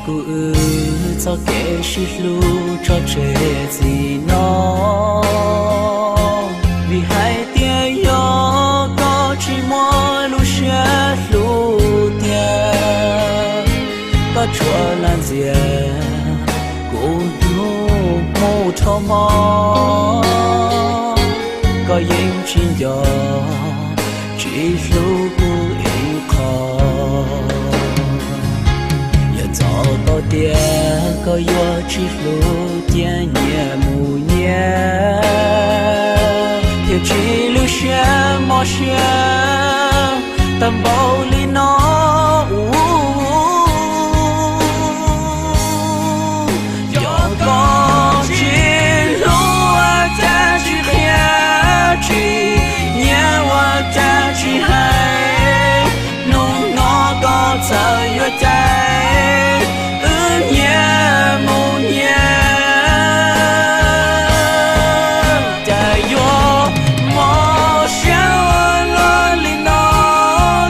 Wb txoj kev sib hlub tso tseg txij no, vim hais tias yog koj tsis muaj lub siab hlub tiag, koj tsuas lam ntxias kuv hnub mus rho hmo, koj yeej tsis nco tsis hlub kuv ib qho. Yog txog thaum tias koj yuav tsis hlub cia nyias mus nyias, thiaj tsis lwj siab mob siab tag npaum li no. Yog koj tsis hlub ua cas tsis qhia, tsis nyiam ua cas tsis hais, hnub no koj txawm yuav cais wb nyias mus nyias. Cas yuav mob siab ua luaj li no,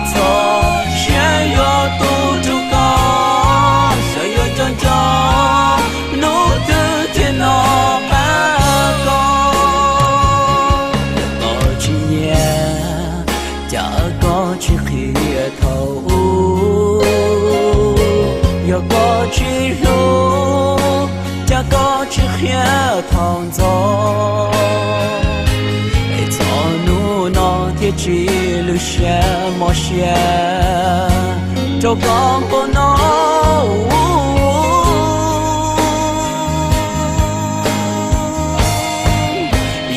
txog siab yuav tu rau koj, xyov yuav nco nco hnub twg thiaj nov qab koj. Yog koj tsis nyiam, cas koj tsis qhia thaum ub, yog koj tsis hlub, cas koj tsis qhia thaum ntxov, es txog hnub no thiaj tsis lwj siab mob siab rau koj npaum no.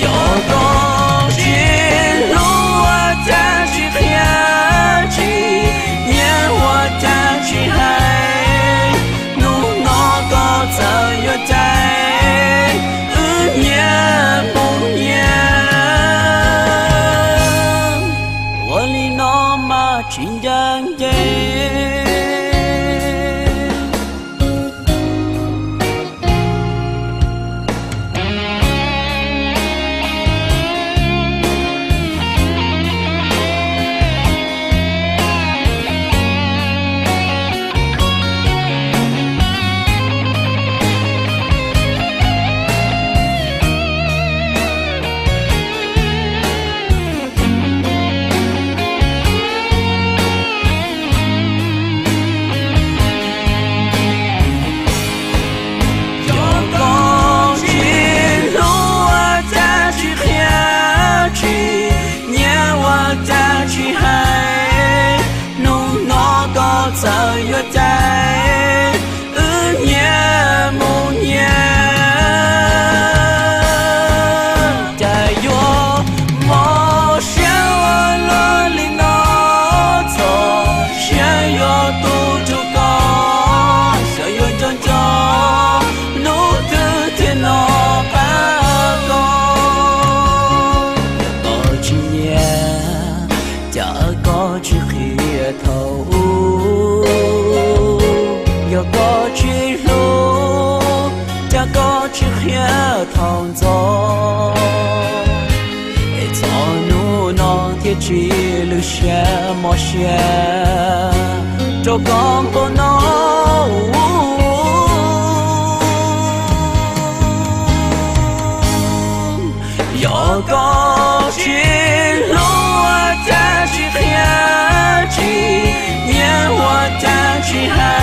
Yog koj tsis hlub ua cas tsis qhia, tsis nyiam ua cas tsis hais, hnub no koj txawm yuav cais wb nyias mus nyias. Ua li no mas tsis ncaj ncees. Yog koj tsis hlub ua cas tsis qhia, tsis nyiam ua cas tsis hais, hnub no koj txawm yuav cais wb nyias mus nyias. Cas yuav mob siab ua luaj li no, txog siab yuav tu rau koj, xyov yuav nco nco hnub twg thiaj nov qab koj. Yog koj tsis nyiam, cas koj tsis qhia thaum ub, yog koj tsis hlub, cas koj tsis qhia thaum ntxov, es txog hnub no thiaj tsis lwj siab mob siab rau koj npaum no. Yog koj tsis hlub ua cas tsis qhia, tsis nyiam ua cas tsis hais,